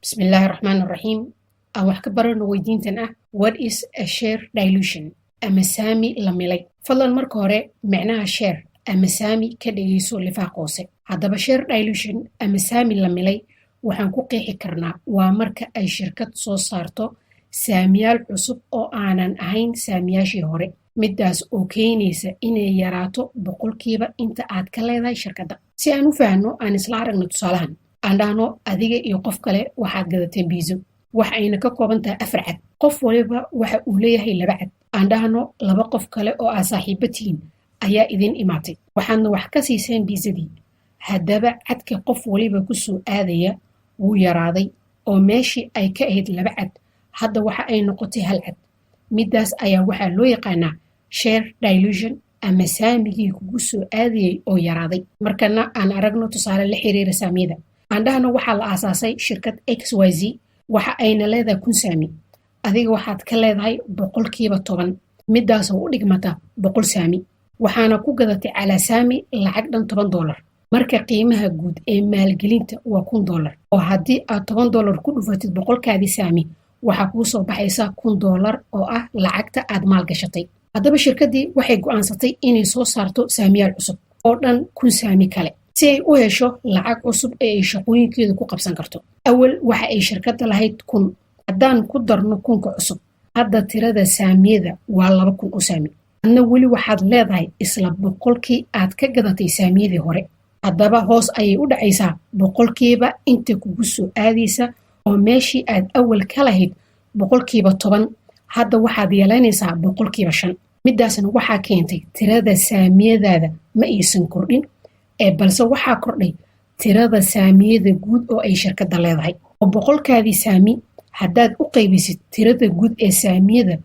Bismillaahi raxmaan raxiim. Aan wax ka barano weydiintan ah: "What is a share dilution ama saami la milay?" Fadlan marka hore micnaha share ama saami ka dhegeyso lifaaq hoose. Haddaba, share dilution ama saami la milay waxaan ku qeexi karnaa waa marka ay shirkad soo saarto saamiyaal cusub oo aanan ahayn saamiyaashii hore, midaas oo keenaysa inay yaraato boqolkiiba inta aad ka leedahay shirkadda. Si aan u fahanno, aan isla aragno tusaalahan. Aan dhahno adiga iyo qof kale waxaad gadateen pizza, waxa ayna ka kooban tahay afar cad. Qof waliba waxa uu leeyahay laba cad. Aan dhahno laba qof kale oo aad saaxiibo tihiin ayaa idin imaatay, waxaadna wax ka siiseen pizzadii. Haddaba, cadka qof waliba ku soo aadaya wuu yaraaday, oo meeshii ay ka ahayd laba cad hadda waxa ay noqotay hal cad. Midaas ayaa waxaa loo yaqaanaa share dilution ama saamigii kugu soo aadayay oo yaraaday. Markana aan aragno tusaale la xiriira saamiyada. Aan dhahno waxaa la aasaasay shirkad XYZ, waxa ayna leedahay 1000 saami. Adiga waxaad ka leedahay 10%, midaasoo u dhigmata 100 saami, waxaana ku gadatay calaa saami lacag dhan $10. Marka qiimaha guud ee maalgelinta waa $1000, oo haddii aad $10 ku dhufatid 100-kaadii saami, waxaa kuu soo baxaysa $1000 oo ah lacagta aad maalgashatay. Haddaba, shirkaddii waxay go'aansatay inay soo saarto saamiyaal cusub oo dhan 1000 saami kale si ay u hesho lacag cusub ee ay shaqooyinkeedu ku qabsan karto. Awal waxa ay shirkadda lahayd 1000. Haddaan ku darno 1000-ka cusub, hadda tirada saamiyada waa 2000 oo saami. Adna weli waxaad leedahay isla 100-kii aad ka gadatay saamiyadii hore. Haddaba, hoos ayay u dhacaysaa boqolkiiba inta kugu soo aadaysa, oo meeshii aad awal ka lahayd 10%, hadda waxaad yeelanaysaa 5%. Midaasna waxaa keentay tirada saamiyadaada ma aysan kordhin ee balse waxaa kordhay tirada saamiyada guud oo ay shirkadda leedahay. Oo 100-kaadii saami haddaad u qaybisid tirada guud ee saamiyada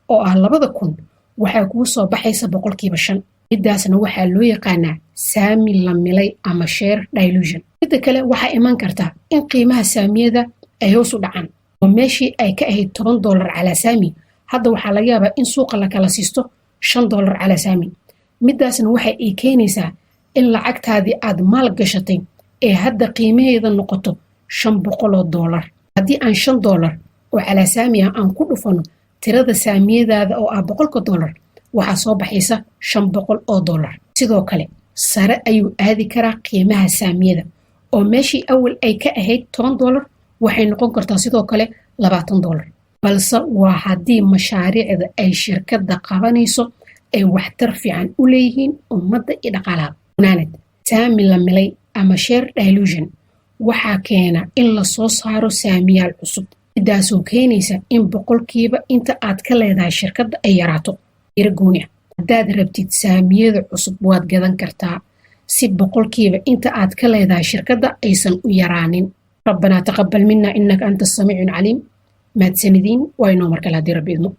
oo ah 2000, waxaa kuu soo baxaysa 5%. Midaasna waxaa loo yaqaanaa saami la milay ama share dilution. Midda kale, waxaa iman karta in qiimaha saamiyada ay hoos u dhacaan, oo meeshii ay ka ahayd $10 calaa saami, hadda waxaa laga yaabaa in suuqa la kala siisto $5 calaa saami. Midaasna waxa ay keenaysaa in lacagtaadii aad maal gashatay ee hadda qiimaheeda noqoto $500. Haddii aan $5 oo calaa saami ah aan ku dhufano tirada saamiyadaada oo ah $100-ka, waxaa soo baxaysa $500. Sidoo kale, sare ayuu aadi karaa qiimaha saamiyada, oo meeshii awal ay ka ahayd $10 waxay noqon kartaa sidoo kale $20, balse waa haddii mashaariicda ay shirkadda qabanayso ay waxtar fiican u leeyihiin ummadda iyo dhaqaalaha. Gunaanad, saami la milay ama share dilution waxaa keena in la soo saaro saamiyaal cusub, midaasoo keenaysa in boqolkiiba inta aad ka leedahay shirkadda ay yaraato. Iro gooni ah, haddaad rabtid saamiyada cusub waad gadan kartaa si boqolkiiba inta aad ka leedahay shirkadda aysan u yaraanin. ربنا تقبل منا إنك أنت السميع العليم. Mahadsanidin. Waa inoo markale haddii Rabbi idmo.